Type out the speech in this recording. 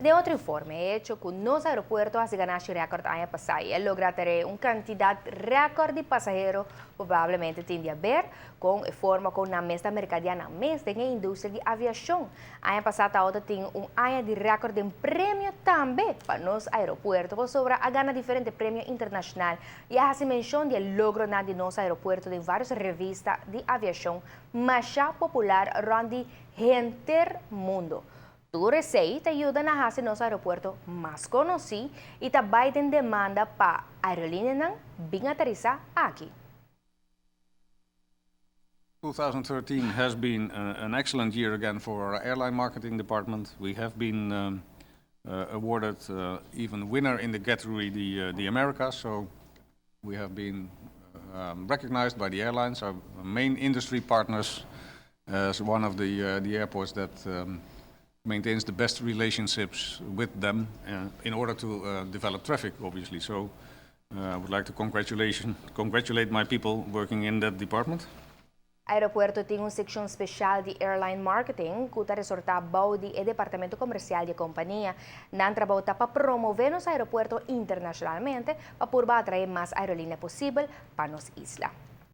Den otro informe, e hecho cu nos aeropuerto a haci ganashi record aña pasa y a logra trae un cantidad record di pasahero probablemente tin di haber cu e forma con nan mes ta mercadea nan mes den e industria di aviacion. Aña pasa tabatin un aña di record di premio tambe pa nos aeropuerto, pasobra a gana diferente premio internacional y a haci mencion di logro di nos aeropuerto den varios revista di aviacion mas popular rond di henter mundo. Tur esey ta yuda na haci nos aeropuerto mas conoci y ta den demanda pa aerolineanan bin aterisa aki. 2013 has been an excellent year again for our airline marketing department. We have been awarded even winner in the category the Americas, so we have been recognized by the airlines, our main industry partners, as one of the airports that maintains the best relationships with them in order to develop traffic, obviously. So I would like to congratulate my people working in that department. Aeropuerto tin un seccion special di airline marketing cu ta resorta bou di e departamento comercial di e compania. Nan trabou ta pa promove nos aeropuerto internacionalmente pa por atrae mas aerolinea posibel pa nos isla.